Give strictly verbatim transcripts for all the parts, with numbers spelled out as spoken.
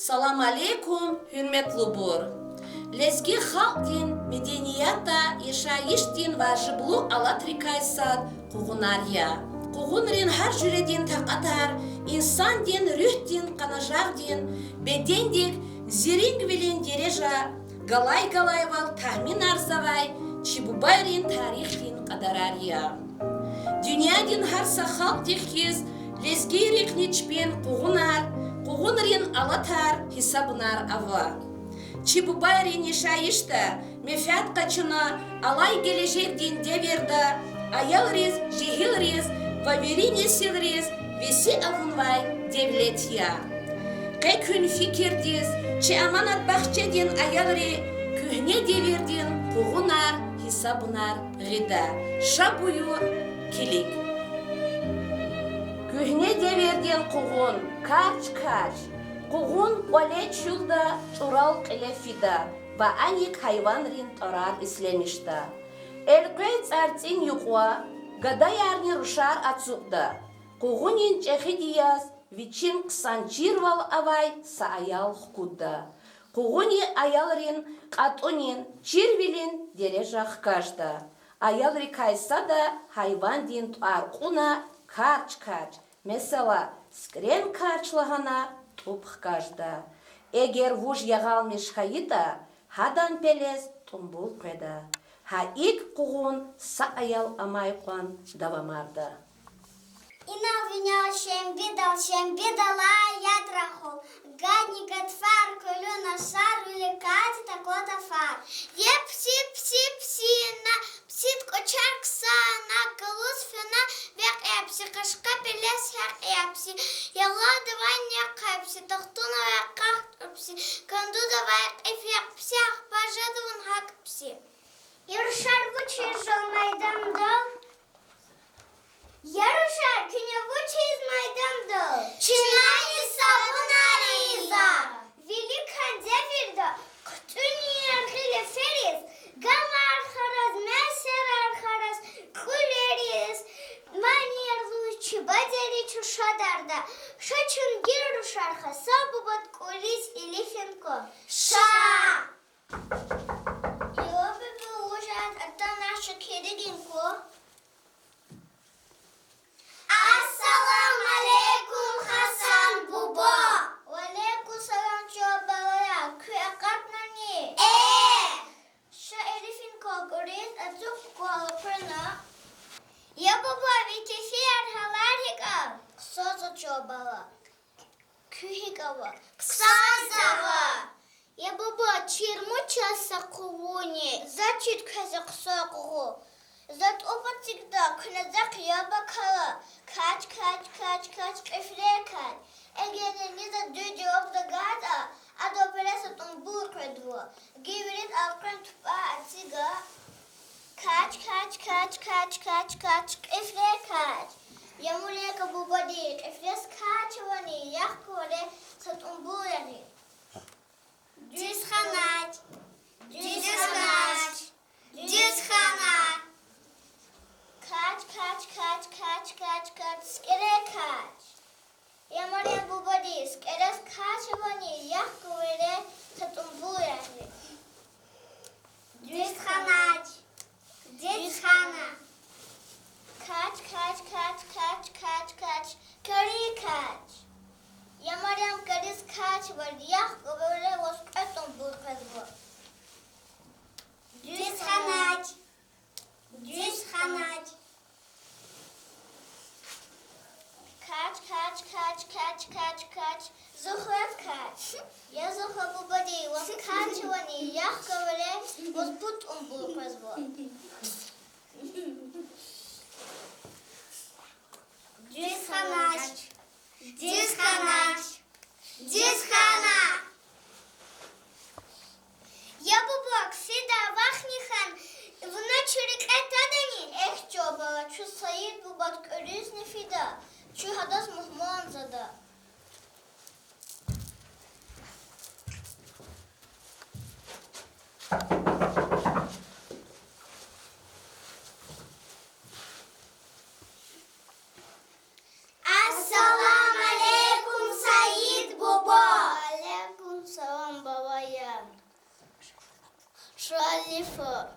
Салам алейкум, гьуьрметлубур! Лезги халкьдин медениятда яшайишдин важиблу алатрикай сад къугъунар я. Къугъунрин гьар жуьредин такьатар инсандин руьгьдин къанажагъдин, бедендик зирингвилин дережа галай-галайвал тагьминарзавай чи бубайрин тарихдин кьадарар я. Дуьньядин гьар са халкьдихъ хьиз, лезгийрихъни чпин къугъунар, къугъунрин алатар, гьисабунар ава. Чи бубайрин яшайишда менфят къачуна, алай гележегдин девирда аялриз, жегьилриз ва вири несилриз веси авунвай девлет я. Къе куьн фикирдиз, чи Аманат бахчадин аялри куьгьне девирдин къугъунар, гьисабунар гъида. Ша буюр, килиг. Куьгьне девирдин къугъун, карч-карч. Къугъун кӀвале чуьлда, чӀурал кьиле фида ва аник гьайванрин тӀварар ишлемишда. Элкъвей цӀарцӀин юкьва гадаярни рушар ацукьда. Къугъунин чӀехиди яз вичин хъсан чирвал авай са аял хкудда. Къугъуни аялрин кьатӀунин, чирвилин дережа хкажда. Аялрикай сада гьайвандин тӀвар кьуна карч-карч, месела, сикӀрен карч лагьана тӀуб хкажда. Эгер вуж ягъалмиш хьайитӀа, гьадан пелез тӀумбул къведа. Гьа икӀ къугъун са аял амай кьван давамарда. Инал винел шембидал, шембидалай яд рахул, гадни гатфар, куьлуь нашар, вили кади таква тафар. Е пси, пси, псина, псид кӀвачер ксана, галуз фена, векь я пси, къашкъа пелес гьекь я пси, ялладавай нек я пси, тахтунавай къакь я пси, кандудавай кьиф я пси, ахпа жеда вун гьакӀ пси. Я рушар, вучиз жал майдандал? Я рушар, куьне вучиз майдандал? Чна гьисабунар ийизва. Виликан девирда хъуьтӀуьнин яргъи лефериз, гамар хараз, месерар хараз, кьуьлериз манияр лугьуз чи бадери чушадарда. Ша чун гила, рушар, Хасан бубад кӀвализ илифин кван. Ша! Я бубу, вуж атана, ша килигин кван. Ассаламу алейкум, Хасан буба! Ва алейкум салам, чан балаяр, куьн акъатнани? Э! Ша илифин кван кӀвализ, ацукь кван, элкъвена. Я буба, ви кефияр, гьалар гьикӀ я? Хъсан за, чан бала. Куьн гьикӀ ава? Хъсан за ава. Я буба, чирмуч я са къугъуни, заз чид квез я хъсан къугъу. За тӀуб эцигда, куьне захъ яб акала. Кач, кач, кач, кач, кьифрен кач. Эгер ни за дуьд яб агатӀа, адан пелес са тӀумбул къведва. Гила виридаз элкъвен тупӀар эцигда. Кач, кач, кач, кач, кач, кач, кьифрен кач. Я мулека бубади, кьифрез кач авани, яхъ квале са тӀумбул ягъиз. Дуьз хьанач, дуьз хьанач, дуьз хьана. Кач, кач, кач, кач, кач, кач, сикӀрен кач. Я Марем бубади, сикӀрез кач авани, яхъ квале са тӀумбул ягъиз. Дуьз хьанач, дуьз хьана. Кач, кач, кач, кач, кач, кач, кери кач. Я Марем, кериз кач авани, яхъ квале ваз кьве тӀумбул къвезва. Дуьз хьанач, дуьз хьанач. Кач, кач, кач, кач, кач, кач, Зухрат кач. Я Зухра бубади, ваз кач авани, яхъ квале ваз пуд тӀумбул къвезва. Дуьз хьанач, дуьз хьанач, дуьз хьана. Я буба, ксида вахни хьана, вуна чуьн рекье твадани? Эхь, чан бала, чун Саид бубад кӀвализни фида, чун гьадаз мугьман жеда. Ассаламу алейкум, Саид буба! Шалифа.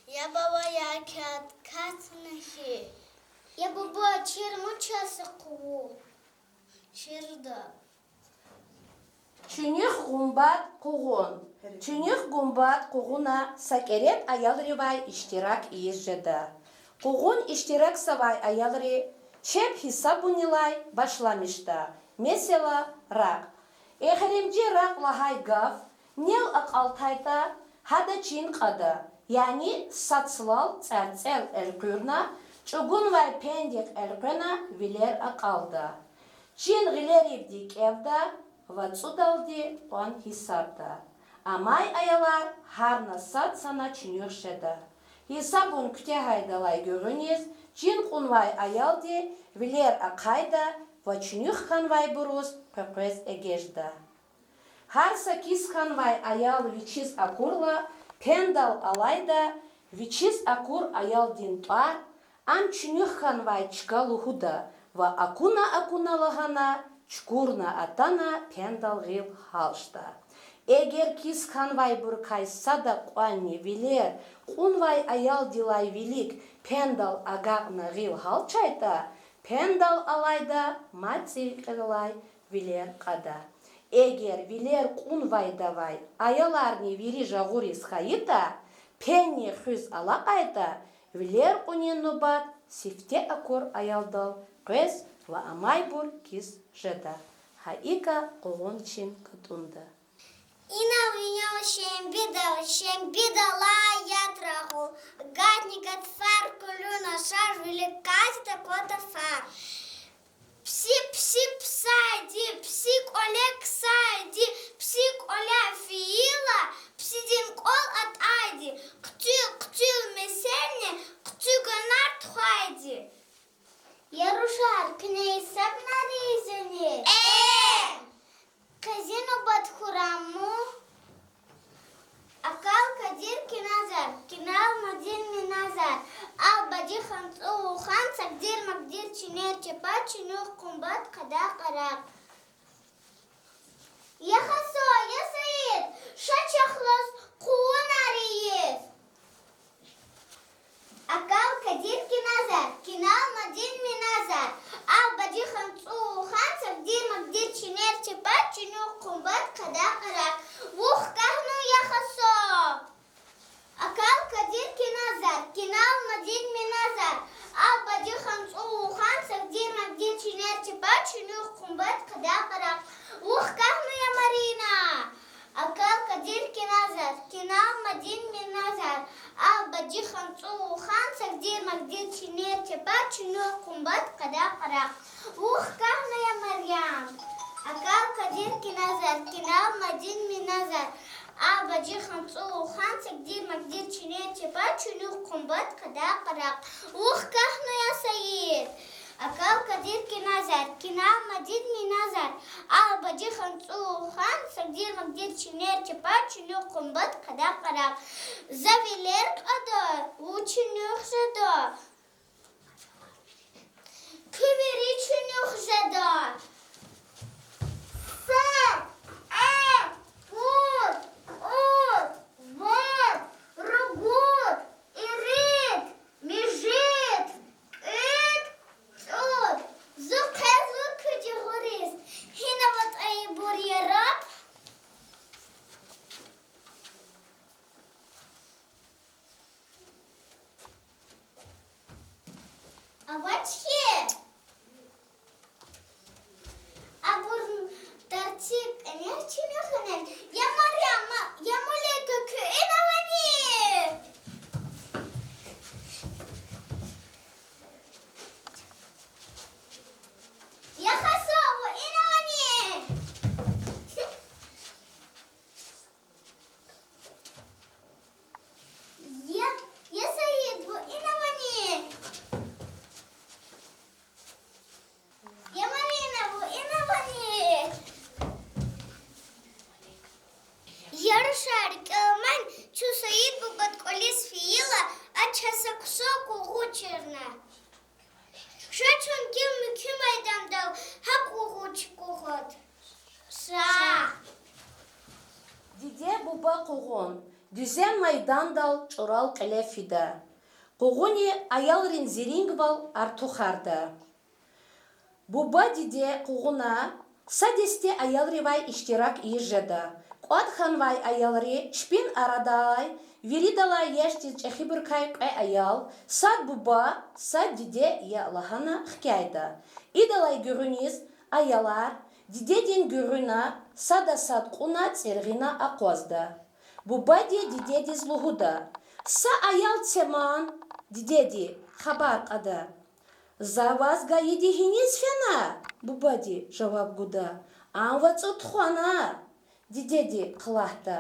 Я баба, я кат-, катна хьи. Я баба, чирму часа къугъу. Чирда. Чуьнуьх гумбад къугъун. Чуьнуьх гумбад къугъуна са кӀеретӀ аялривай иштирак ийиз жеда. Къугъун иштиракзавай аялри чеб гьисабунилай башламишда. Месела, ракь. Эхиримжи ракь лагьай гаф нел акьалтайтӀа, гьада чин кьада, яни сад цлал цӀарцӀел элкъуьрна, чӀугунвай пендихъ элкъвена вилер акьалда. Чин гъилеривди кӀевда ва цӀудалди кьван гьисабда. Амай аялар гьарна сад сана чуьнуьх жеда. Гьисабун куьтягьайдалай гуьгъуьниз чин кьунвай аялди вилер ахъайда ва чуьнуьх хьанвайбуруз къекъвез эгечӀда. Гьар са кис хьанвай аял вичиз акурла, пендал алайда, вичиз акур аялдин тӀвар ам чуьнуьх хьанвай чка лугьуда ва акуна-акуна лагьана, чукурна атана пендал гъил гьалчда. Эгер кис хьанвайбурукай сада кьванни вилер кьунвай аялдилай вилик пендал агакьна гъил гьалчайтӀа, пендал алайда мад цӀийи кьилелай вилер кьада. Эгер вилер кьунвайдавай аяларни вири жагъуриз хьайитӀа, пенни хуьз алакьайтӀа, вилер кьунин нубат сифте акур аялдал къвез ва амайбур кис жеда. Гьа икӀа къугъун чин катӀунда. Инал-винел шембидал, шембидал ая яд рагъул, гатни гатфар кулуна шар, вилик кӀанзава кӀватӀа фар. Пси, пси псайди, пси кӀвале ксайди, пси кӀвале фейила, псидин кӀвал атӀайди, хъуьтуьл, хъуьтуьл меселни, хъуьтуьгъанар тухвайди. Я рушар, куьне гьисабнар ийизвани? Э! Къе зи нубат хьурай ман. Акал, Кадир, Киназар, Кинал, Мадин, Миназар, ал бажи хан, цӀувун хан, сагдир-магдир, чинер-чапар, чуьнуьх, къунбат, къада, къарагъ. Я Хасо, я Саид, ша чахъ лугьуз къугъунар ийиз. Акал, Кадир, Киназар, Кинал, Мадин, Миназар, ал бажи хан, цӀувун хан, сагдир-магдир, чинер-чапар, чуьнуьх, къунбат, къада, къарагъ. Вун хкягънай, я Хасо. Акал, Кадир, Киназар, Кинал, Мадин, Миназар, ал бажи хан, цӀувун хан, сагдир-магдир, чинер-чапар, чуьнуьх, къунбат, къада, къарагъ. Вун хкягънай, я Марина. Акал, Кадир, Киназар, Кинал, Мадин, Миназар, ал бажи хан, цӀувун хан, сагдир-магдир, чинер-чапар, чуьнуьх, къунбат, къада, къарагъ. Вун хкягънай, я Марьям. Акал, Кадир, Киназар, Кинал, Мадин, Миназар, ал бажи хан, цӀувун хан, сагдир-магдир, чинер-чапар, чуьнуьх, къунбат, къада, къарагъ. Вун хкягънай, я Саид. Акал, Кадир, Киназар, Кинал, Мадин, Миназар, ал бажи хан, цӀувун хан, сагдир-магдир, чинер-чапар, чуьнуьх, къунбат, къада, къарагъ. За вилер кьада, вун чуьнуьх жеда. Куь вири чуьнуьх жеда. Са, кьве, пуд, кьуд, вад, ругуд, ирид, муьжуьд, кӀуьд, цӀуд. Зун къвезва куь жагъуриз. Гьина аватӀа ибур, яраб? Буба къугъун. Дуьзен майдандал чӀурал кьиле фида. Къугъуни аялрин зирингвал артухарда. Буба диде къугъуна са десте аялривай иштирак ийиз жеда. КӀватӀ хьанвай аялри чпин арадай виридалай яшдиз чӀехибурукай кьве аял, сад буба, сад диде я лагьана хкяйда. Идалай гуьгъуьниз аялар дидедин гуьгъуьна сада сад кьуна цӀиргъина акъвазда. Бубади дидедиз лугьуда: Са аял це ман. Дидеди хабар кьада: За ваз гайиди гьиниз фена? Бубади жаваб гуда: Ам вацӀу тухвана. Дидеди хълагьда: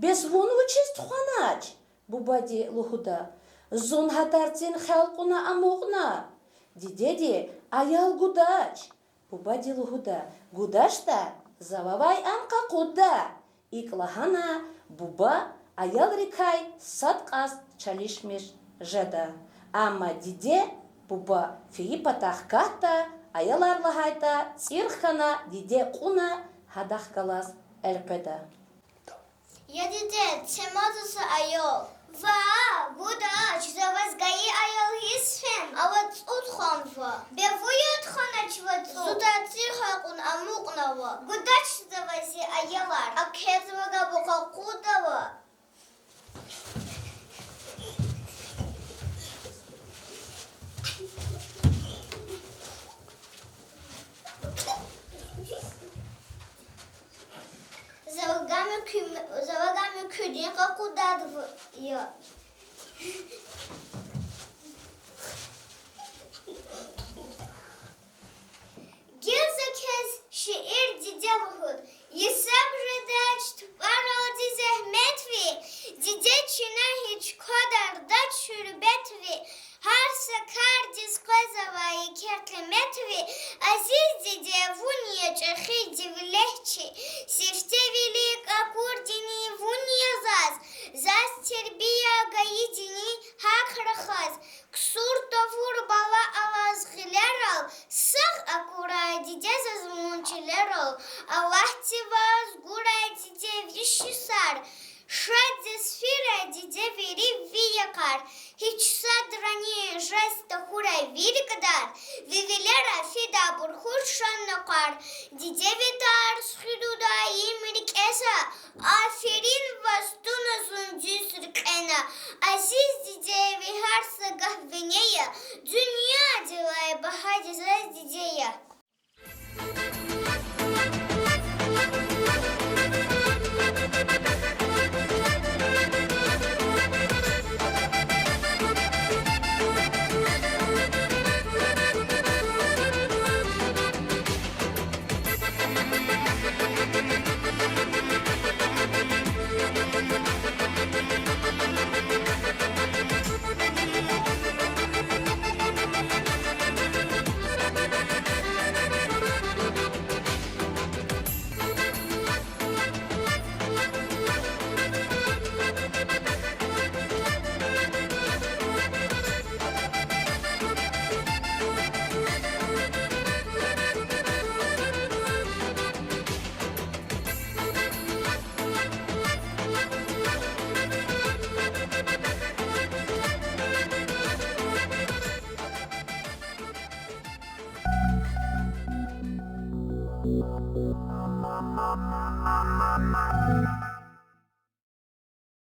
Бес вун вучиз тухванач? Бубади лугьуда: Зун гьа тарцин хел кьуна амукьна. Дидеди: Аял гудач. Бубади лугьуда: ГудачтӀа, за вавай ам къакъудда. ИкӀ лагьана, буба аялрикай сад кьаз чалишмиш жеда. Амма диде буба фейи патахъ катда, аялар лагьайтӀа, цӀир хьана, диде кьуна гьадахъ галаз элкъведа. Я диде, це ман заз са аял. Ваъ, гудач, за ваз гайи аял гьиз фена, а вацӀу тухванва. Бес вун я тухванач вацӀу? Зун тарцин хел кьуна амукьнава. Гудач за ваз зи аялар, а квез вагабур къакъуддава. За вагами куь-, за вагами куьдин къакъуддайди я. Гила за квез шиир диде лугьуд. Гьисаб жедач тупӀаралди зегьмет ви, диде чна гьич квадардач гьуьрмет ви, гьар са кардиз къвезва еке къимет ви, азиз диде, вун я чӀехи девлет чи, сифте вилик акурдини вун я заз, заз тербия гайидини гьахъ рахаз, ксур тавур бала алаз гъилерал, сагъ акурай, диде, заз вун чилерал. Аллагьди ваз гурай, диде, виш йисар, шад жез фирай, диде, вири ви йикъар. Гьич садрани жез тахьурай ви рикӀ дар, ви вилера фидайбур хуш шанна къвар. Диде, ви тарс хуьда даим рикӀе са, аферин ваз, туна зун дуьз рикӀена. Азиз диде, ви гьар са гагь вине я, дуьньядилай багьади заз диде я.